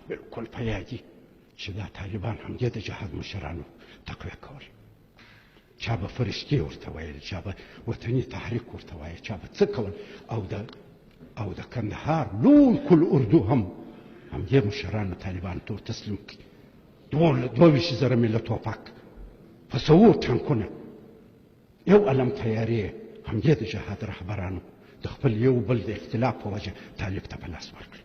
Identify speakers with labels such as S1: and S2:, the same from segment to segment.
S1: بالکل په یاد دي چې دا طالبان همدې د جهاد مشرانو تقویه کول. چا به فرشتې ورته ویل، چا به وطني تحریک ورته وایه، چا به څه کول. او د کندهار لوی کل اردو هم همدې مشرانو طالبانو ته تسلیم کړي. 22,000 میله توپک، په سوو ټانکونه، یو علم تیارې همدې د جهاد رهبرانو د خپل یو بل د اختلاف په وجه طالب ته په لاس ورکړي.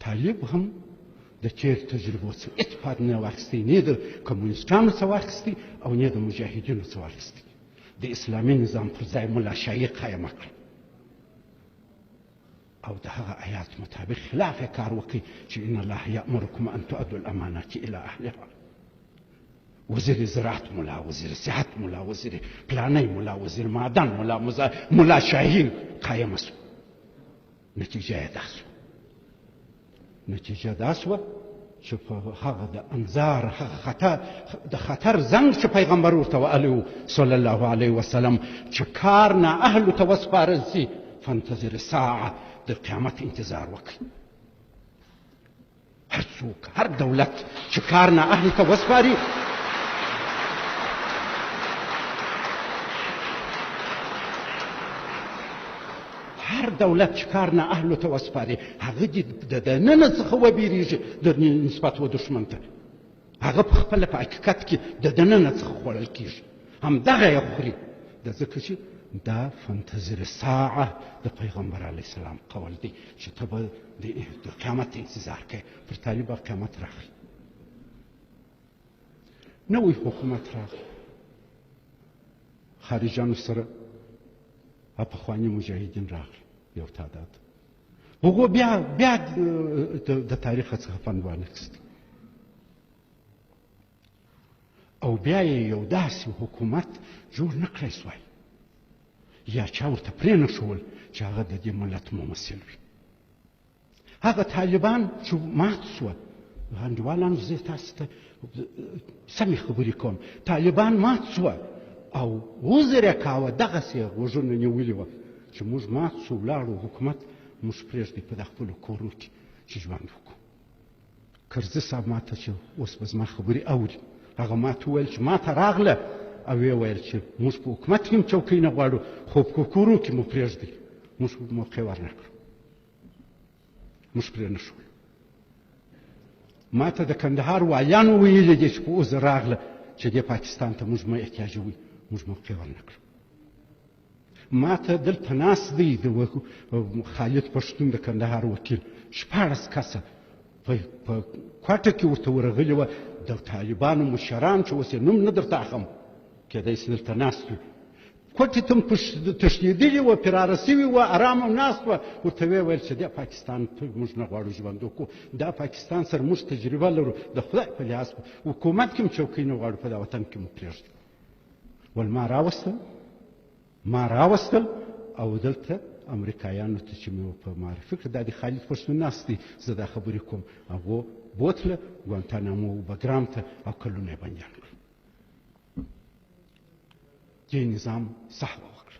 S1: طالب هم د تېر تجربو څخه هېڅ پات نه واخیستی، نه د کمونیسټانو څه واخیستی او نه د مجاهدینو څه واخیستی. د اسلامي نظام پر ځای ملاشاهي قایمه کړه او د هغه آیات مطابق خلاف یې کار وکړي چې ان الله یامرکم ان تؤدوا الامانات الی اهلها. وزیر زراعت ملا، وزیر صحت ملا، وزیر پلانی ملا، وزیر معدن ملا، ملا شاهي قایمه سو. نتیجه یې دا سوه، نتیجه دا سوه چې په هغه د انذار، هغه خطر، د خطر زنګ چې پیغمبر ورته ویلی و صلی الله علیه وسلم چې کار نااهلو ته وسپارل سي، فانتظر الساعه، د قیامت انتظار وکړي. هر څوک، هر دولت چې کار نااهل ته وسپاري، هر دولت چې کار نااهلو ته وسپاري، هغه دې د دننه څخه وبېرېږي د نسبت و دښمن ته. هغه په خپله په حقیقت کې د دننه څخه خوړل کېږي، همدغه یې خوري. د ځکه چې دا فانتظر ساعه د پیغمبر علیه السلام قول دی چې ته به د قیامت انتظار کوې. پر طالب به قیامت راغی، نوی حکومت راغی، خارجانو سره پخواني مجاهدین راغلي یو تعداد، هغو بیا بیا د تاریخ څخه پند وانخیست او بیا یې یو داسې حکومت جوړ نه کړی سوای یا چا ورته پرې نه ښوول چې هغه د دې ملت ممثل وي. هغه طالبان چې مات سوه، انډیوالانو زه تاسو ته سمې خبرې کوم، طالبان مات سوه او عذر یې کاوه، دغسې یې غوږونه نیولي وه چې موږ مات سو، ولاړو، حکومت موږ پرېږدئ په د خپلو کورو کې چې ژوند وکړو. کرزي صاحب ماته چې اوس به زما خبرې اوري، هغه ماته وویل چې ماته راغله او ویې ویل چې موږ په حکومت کې هم چوکۍ نه غواړو، خو په کورو کې مو پرېږدئ. موږ موقع ورنه کړو، موږ پرې نه شولو. ماته د کندهار والیانو ویلي دي چې په عذر راغله چې دې پاکستان ته موږ مه احتیاجوئ، موږ موقع ورنه کړو. ماته دلته ناست دی د خالد پښتون د کندهار وکیل، 16 کسه په کوټه کې ورته ورغلي وه، د طالبانو مشران چې اوس یې نوم نه درته اخلم، کېدای شي دلته ناست وي، کوټې ته هم تښتېدلي وه، فراره سوي وه، ارام هم ناست وه. ورته ویې ویل چې دا پاکستان ته موږ نه غواړو ژوند وکړو، دا پاکستان سره موږ تجربه لرو، د خدای په لحاظ حکومت کې هم چوکۍ نه غواړو، په دا وطن کې مو پرېږدي. ول ما راوستل، ما راوستل او دلته امریکایانو ته چې مې په معرفي کړ، دا د خالد پښتون ناست دی، زه دا خبرې کوم، هغو بوتله ګوانتانامو بګرام ته او کلونه یې بندیان کړل. دې نظام سهوه وکړه.